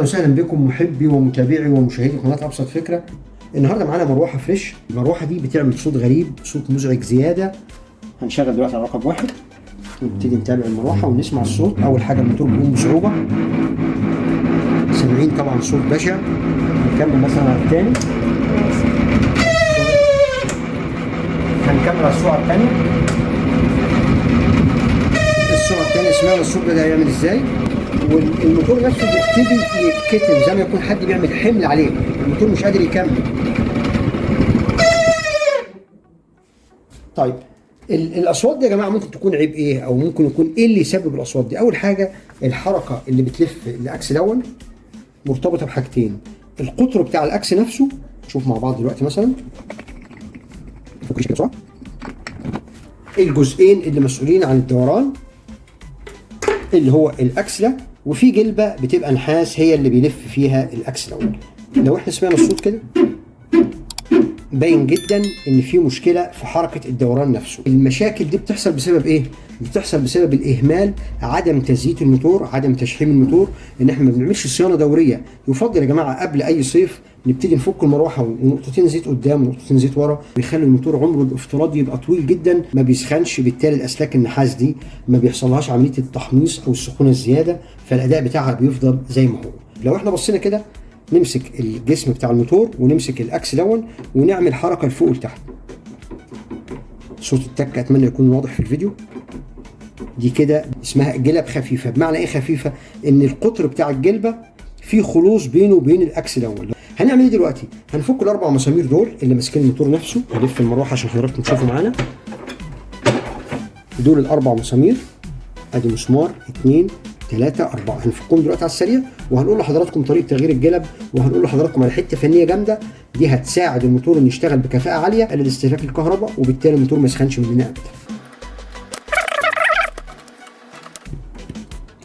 وسهلا بكم محبي ومتابعي ومشاهدي قناة ابسط فكرة. النهارده معانا مروحة فريش. المروحة دي بتعمل صوت غريب، صوت مزعج زيادة. هنشغل دلوقتي على رقم 1 ونبتدي نتابع المروحة ونسمع الصوت. اول حاجة الموتور بيقوم بصعوبة، سامعين طبعا صوت بشع. نكمل مثلا على الثاني، هنكمل على السرعة الثانية. السرعة الثانية سمعنا الصوت ده هيعمل ازاي، والموتور نفسه بيبتدي يتكتم زي ما يكون حد بيعمل حمل عليه، الموتور مش قادر يكمل. طيب الاصوات دي يا جماعة ممكن تكون عيب ايه، او ممكن يكون ايه اللي يسبب الاصوات دي؟ اول حاجة الحركة اللي بتلف الاكس دون مرتبطة بحاجتين، القطر بتاع الاكس نفسه. نشوف مع بعض دلوقتي مثلا الجزئين اللي مسؤولين عن الدوران اللي هو الاكس ده، وفي جلبه بتبقى نحاس هي اللي بيلف فيها الاكس الاول. لو احنا سمعنا الصوت كده باين جدا ان في مشكلة في حركة الدوران نفسه. المشاكل دي بتحصل بسبب ايه؟ بتحصل بسبب الاهمال، عدم تزييت الموتور، عدم تشحيم الموتور، ان احنا ما بنعملش صيانة دورية. يفضل يا جماعة قبل اي صيف نبتدي نفك المروحة ونقطتين زيت قدام ونقطتين زيت ورا، بيخلي الموتور عمره الافتراضي يبقى طويل جدا، ما بيسخنش، بالتالي الاسلاك النحاس دي ما بيحصلهاش عملية التحميص او السخونه الزيادة، فالاداء بتاعها بيفضل زي ما هو. لو احنا بصينا كده نمسك الجسم بتاع الموتور ونمسك الاكس دون ونعمل حركة لفوق ولتحت. صوت التك اتمنى يكون واضح في الفيديو. دي كده اسمها جلب خفيفة. بمعنى ايه خفيفة؟ ان القطر بتاع الجلبه في خلوص بينه وبين الاكس دون. هنعمل ايه دلوقتي؟ هنفك الاربع مسامير دول اللي ماسكين الموتور نفسه. هنلف المروحة عشان حضراتكم تشوفوا معانا. دول الاربع مسامير، ادي مسمار 2 3 4. هنفكهم دلوقتي على السريع وهنقول لحضراتكم طريقه تغيير الجلب، وهنقول لحضراتكم على حتة فنية جامدة دي هتساعد الموتور انه يشتغل بكفاءة عالية، قلل استهلاك الكهرباء، وبالتالي الموتور ما يسخنش مننا ابدا.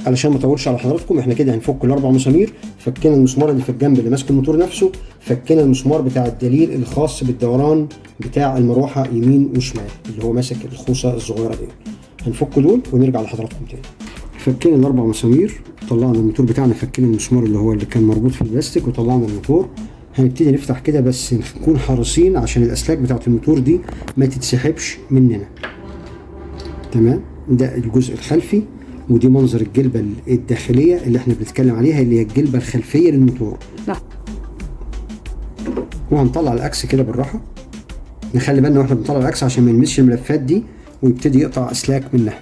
علشان ما اطولش على حضراتكم احنا كده هنفك الاربع مسامير. فكينا المسمار اللي في الجنب اللي ماسك الموتور نفسه، فكينا المسمار بتاع الدليل الخاص بالدوران بتاع المروحة يمين وشمال اللي هو ماسك الخوصه الصغيرة دي. هنفك دول ونرجع لحضراتكم تاني. فكينا الاربع مسامير، طلعنا الموتور بتاعنا، فكينا المسمار اللي هو اللي كان مربوط في البلاستيك وطلعنا الموتور. هنبتدي نفتح كده، بس نكون حريصين عشان الاسلاك بتاعه الموتور دي ما تتسحبش مننا. تمام، ده الجزء الخلفي، ودي منظر الجلبه الداخلية اللي احنا بنتكلم عليها اللي هي الجلبه الخلفية للموتور. لا. وهنطلع الاكس كده بالراحة، نخلي بالنا واحنا بنطلع الاكس عشان ما نلمسش الملفات دي ويبتدي يقطع اسلاك منها.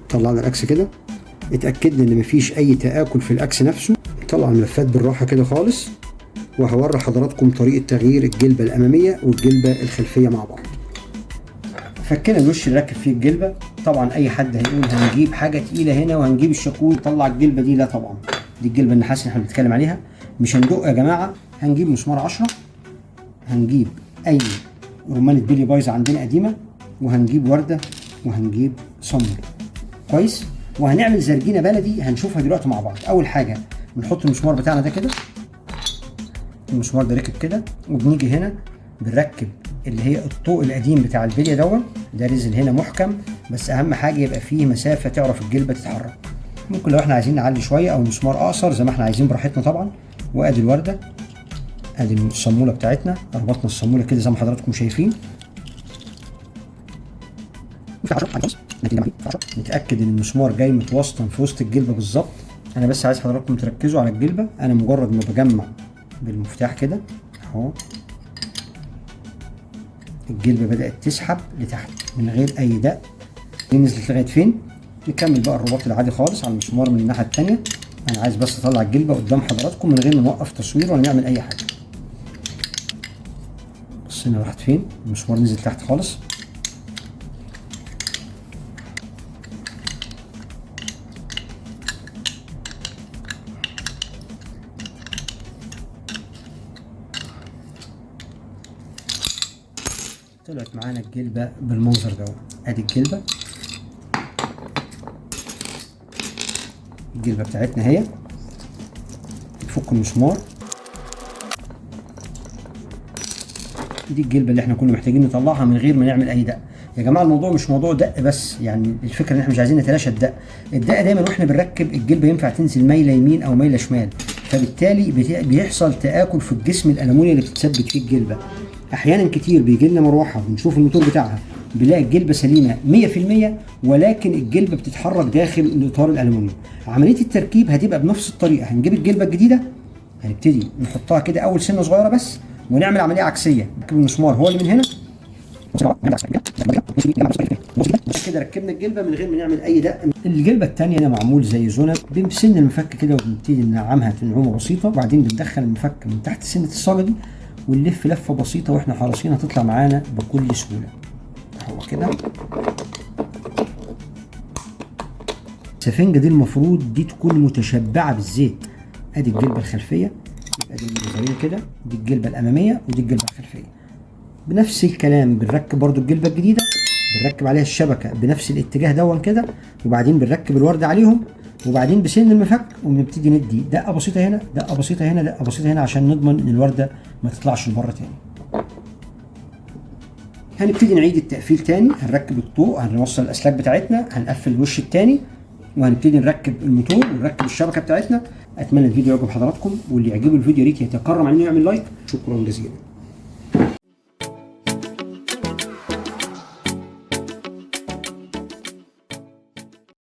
طلعنا الاكس كده، اتاكدنا ان مفيش اي تآكل في الاكس نفسه. نطلع الملفات بالراحة كده خالص، وهوري حضراتكم طريقه تغيير الجلبه الامامية والجلبه الخلفية مع بعض. فكينا الوش اللي راكب فيه الجلبه. طبعا اي حد هيقول هنجيب حاجة تقيلة هنا وهنجيب الشاكوش نطلع الجلبه دي، لا طبعا دي الجلبه النحاس اللي احنا بنتكلم عليها. مش هندق يا جماعة، هنجيب مسمار 10، هنجيب اي رمانه بلي بايظة عندنا قديمة، وهنجيب ورده، وهنجيب صمر كويس، وهنعمل زرجينه بلدي هنشوفها دلوقتي مع بعض. اول حاجة بنحط المسمار بتاعنا ده كده، المسمار ده ركب كده، وبنيجي هنا بنركب اللي هي الطوق القديم بتاع البلية دون ده، رزل هنا محكم، بس اهم حاجة يبقى فيه مسافة تعرف الجلبه تتحرك. ممكن لو احنا عايزين نعلي شوية او مسمار اقصر زي ما احنا عايزين براحتنا طبعا. وادي الورده، ادي الصاموله بتاعتنا، ربطنا الصاموله كده زي ما حضراتكم شايفين. نتاكد ان المسمار جاي متوسطا في وسط الجلبه بالظبط. انا بس عايز حضراتكم تركزوا على الجلبه. انا مجرد ما بجمع بالمفتاح كده اهو، الجلبه بدات تسحب لتحت من غير اي دق. دي نزلت لغاية فين؟ نكمل بقى الرباط العادي خالص على المسمار من الناحية الثانية. انا عايز بس اطلع الجلبه قدام حضراتكم من غير ما نوقف تصوير ولا نعمل اي حاجة. بصينا راحت فين؟ المسمار نزل تحت خالص. طلعت معانا الجلبه بالمنظر ده. ادي الجلبه، الجلبه بتاعتنا هي. نفك المسمار. دي الجلبه اللي احنا كنا محتاجين نطلعها من غير ما نعمل اي دق. يا جماعة الموضوع مش موضوع دق بس، يعني الفكرة ان احنا مش عايزين نتلاشى الدق. الدق دايما واحنا بنركب الجلبه ينفع تنزل مايلة يمين او مايلة شمال، فبالتالي بيحصل تآكل في الجسم الالومنيوم اللي بتتثبت فيه الجلبه. احيانا كتير بيجي لنا مروحة بنشوف الموتور بتاعها بنلاقي الجلبه سليمة 100%، ولكن الجلبه بتتحرك داخل الاطار الالومنيوم. عملية التركيب هتبقى بنفس الطريقة، هنجيب الجلبه الجديدة هنبتدي نحطها كده اول سنة صغيرة بس، ونعمل عملية عكسية، نركب المسمار هو اللي من هنا كده. ركبنا الجلبه من غير ما نعمل اي دق. الجلبه الثانية هنا معمول زي زونه، بنسن المفك كده وبنبتدي ننعمها نعومة بسيطة، وبعدين بندخل المفك من تحت سنة الصاجه دي ونلف لفه بسيطة واحنا حريصين هتطلع معانا بكل سهولة. اهو كده. السفنجه دي المفروض دي تكون متشبعه بالزيت. ادي الجلبه الخلفية، ادي المنظرين كده، دي الجلبه الامامية ودي الجلبه الخلفية. بنفس الكلام بنركب برضو الجلبه الجديدة، بنركب عليها الشبكة بنفس الاتجاه دون كده، وبعدين بنركب الورد عليهم، وبعدين بسن المفك وبنبتدي ندي دقه بسيطة هنا، دقه بسيطة هنا، دقه بسيطة هنا، عشان نضمن ان الورده ما تطلعش لبره تاني. هنبتدي نعيد التقفيل تاني، هنركب الطوق، هنوصل الاسلاك بتاعتنا، هنقفل الوش التاني، وهنبتدي نركب الموتور ونركب الشبكة بتاعتنا. اتمنى الفيديو يعجب حضراتكم، واللي يعجبه الفيديو يا ريت يتكرم علينا ويعمل like. شكرا جزيلا.